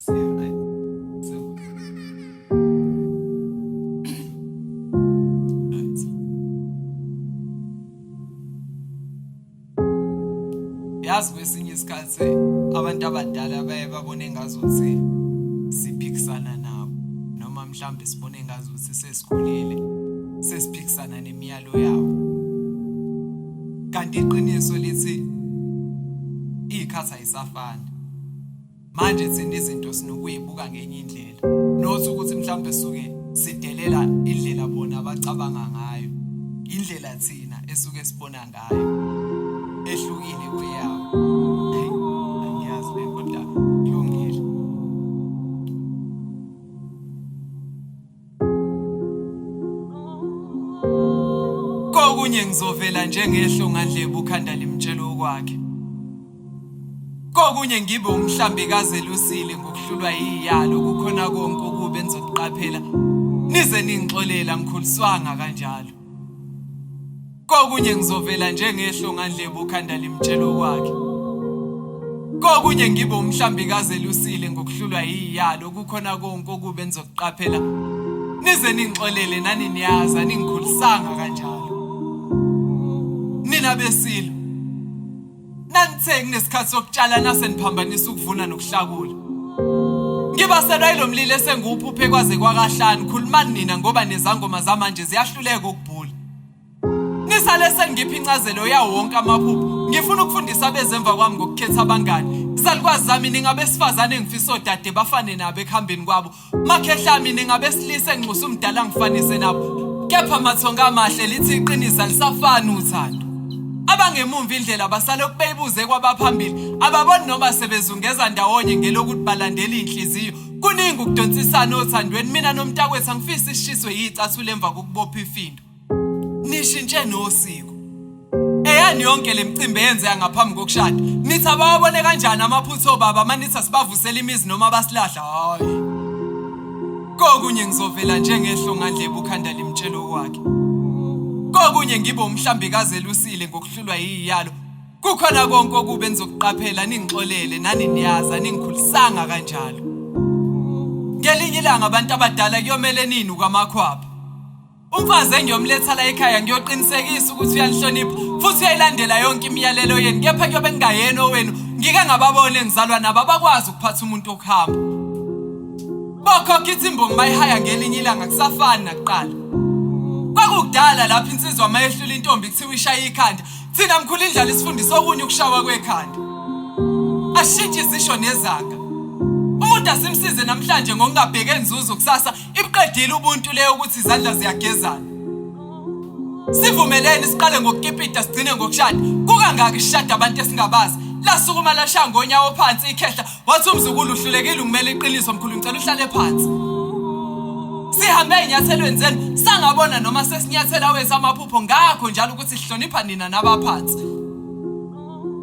Yazi kwesinye isikhathi abantu abadala baye babone ngazuthi siphikisana nabo noma mhlawumbe sibone ngazuthi sesikhulile sesiphikisana nemiyalo yabo. Kanti iqiniso lithi iy'khathi ayisafani. Manje thina izinto sinokuyibuka ngenye indlela. Not ukuthi mhlawumbe suke sidelela indlela bona abacabanga ngayo. Indlela thina esuke sibona ngayo ehlukile kweyabo. Hey, angiyazi le kodwa kulungile. Kokunye ngizovela njengehlo ngandlebe ukhanda limtshela okwakhe. Kokunye ngibe umhlambi kazelusile ngokuhlulwa yiyalo kukhona konke okubi enizokuqaphela nize ningixolela ngikhuliswanga kanjalo. Kokunye ngizovela njengehlo ngandlebe ukhanda limtshela okwakhe. Kokunye ngibe umhlambi kazelusile ngokuhlulwa yiyalo kukhona konke okubi enizokuqaphela nize ningixolele nani niyazi aningikhulisanga kanjalo. Nina besilo Nanithe kunesikhathi sokutshala nase niphambanisa ukuvuna nokuhlakula. Ngibaselwa yilo mlilo esengiwuphuphe kwaze kwakahlanu khulumani nina ngoba nezangoma zamanje ziyahluleka ukubhula. Nisale sengipha incazelo yawo wonke amaphupho. Ngifuna ukufundisa abezemva kwami ngokukhetha abangani. Izalukwazi zami ningabesifazane engifisa odade bafane nabo ekuhambeni kwabo. Makhehla mina ngabesilisa enginxusa umdala ngifanise nabo. Kepha mathonga amahle lithi iqiniso alisafani uthando. Abangemumva indlela basalokhu beyibuze kwabaphambili ababoni noma sebezungeza ndawonye ngelokuthi balandela iy'nhliziyo. Kuningi ukudonsisana othandweni mina nomntakwethu angifisi sishiswe yicathulo emva kokubopha ifindo. Nishintshe nosiko. Eyani yonke le micimbi eyenzeka ngaphambi kokushada. Nithi abawabone kanjani amaphutha obaba manithi asibavusela imizi noma basilahla? Hayi. Kokunye ngizovela njengehlo ngandlebe ukhanda limtshela okwakhe. Kokunye ngibe umhlambi kazelusile ngokuhlulwa yiyalo. Kukhona konke okubi enizokuqaphela ningixolele nani niyazi aningikhulisanga kanjalo. Ngelinye ilanga abantu abadala kuyomele ninuke amakhwapha. Umfazi engiyomletha la ekhaya ngiyoqinisekisa ukuthi uyanihlonipha futhi uyayilandela yonke imiyalelo yenu kepha kuyobe kungayena owenu ngike ngababona engizalwa nabo abakwazi ukuphatha umuntu wokuhamba. Bokhokha ithi imbongi mayihaya ngelinye ilanga kusafani nakuqala. Kwakukudala lapho insizwa mayehlula intombi kuthiwa ishaya ikhanda. Thina mkhulu indlala isifundisa okunye ukushawa kwekhanda. Ashintshe izisho nezaga. Umuntu asimsize namhlanje ngokungabheki enzuzo kusasa Ibuqedile ubuntu leyo ukuthi izandla ziyagezana. Sivumelene siqale ngokukipita sigcine ngokushada. Kukangaki sishada abantu esingabazi. Lasukuma lashaya ngonyawo phansi ikhehla wathi umzukulu uhlulekile ukumela iqiniso mkhulu ngicela uhlale phansi. Sihambe ezinyathelweni zenu sangabona noma sesinyathela wethu amaphupho ngakho njalo ukuthi sihlonipha nina nabaphansi.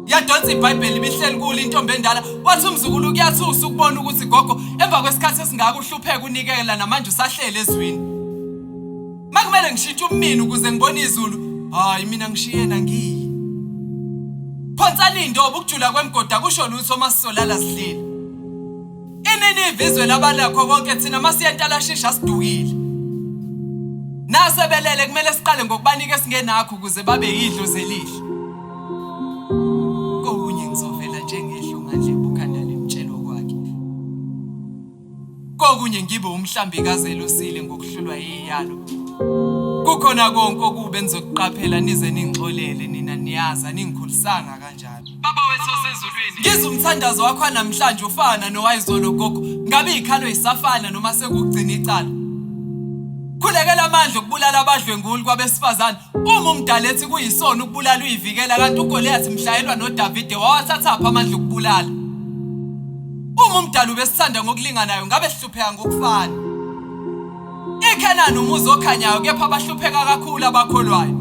Yadonsa iBhayibheli ibihleli kulo intombi endala wathi umzukulu kuyathusa ukubona ukuthi gogo emva kwesikhathi esingaka uhlupheka unikela namanje usahlele ezwini. Makumele ngishintshe umina ukuze ngibone izulu, hayi mina ngishiyena ngiyi. Phonsani indobo ukujula kwemigodi akusho lutho uma sisolala sidlile. Ininiva izwe labanakho konke thina masiya entalashisha sidukile. Nasebelele kumele siqale ngokubanika esingenakho ukuze babe yidlozi elihle. Kokunye ngizovela njengehlo ngandlebe ukhanda limtshela okwakhe. Kokunye ngibe umhlambi kazelusile ngokuhlulwa yiyalo. Kukhona konke okubi enizokuqaphela nize ningixolele nina niyazi aningikhulisanga kanjalo. Baba wethu osezulwini. Ngizwa umthandazo wakho namhlanje ufana nowayizolo gogo. Ngabe ikhalo isafana noma sekugcina icala? Khulekela amandla okubulala abadlwenguli kwabesifazane. Uma umdala ethi kuyisona ukubulala uyivikela kanti uGoliath mhlayelwa noDavide wawathathaphi amandla okubulala? Uma umdala ubesithanda ngokulinganayo ngabe sihlupheka ngokufana. IKhenani umuzi okhanyayo kepha abahlupheka kakhulu abakholwayo.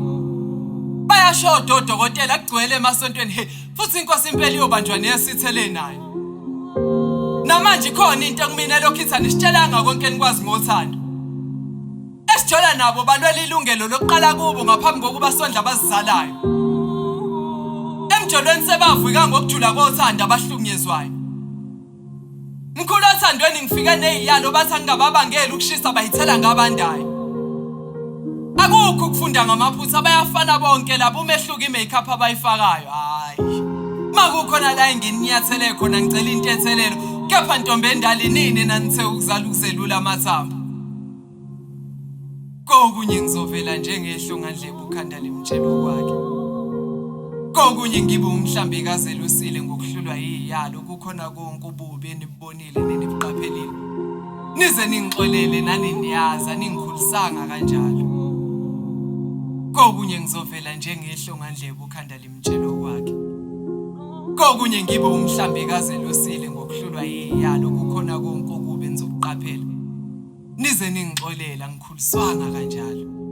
Bayashoda odokotela kugcwele emasontweni he futhi inkosi impela iyobanjwa neyesithele nayo. Namanje ikhona into ekumina elokhu ithi anisitshelanga konke enikwazi ngothando. Esijola nabo balwela ilungelo lokuqala kubo ngaphambi kokuba sondla abazizalayo. Emjolweni sebavika ngokujula kothando abahlukunyezwayo. Mkhulu othanda Othandweni ngifike neziyalo bathi angingababangeli ukushisa bayithela ngabandayo. Akukho ukufunda ngamaphutha bayafana bonke labo umehluko i-makeup abayifakayo. Hayi. Makukhona la engininyathele khona ngicela intethelelo kepha ntombi endala inini nanithe ukuzala ukuzelula amathambo. Kokunye ngizovela njengehlo ngandlebe ukhanda limtshela okwakhe. Kokunye ngibe umhlambi kazelusile ngokuhlulwa yiyalo kukhona konke ububi enibubonile nenibuqaphelile. Nize ningixolele nani niyazi aningikhulisanga kanjalo. Kokunye ngizovela njengehlo ngandlebe ukhanda limtshela okwakhe. Kokunye ngibe umhlambi kazelusile ngokuhlulwa yiyalo kukhona konke okubi enizokuqaphela. Nize ningixolela ngikhuliswanga kanjalo.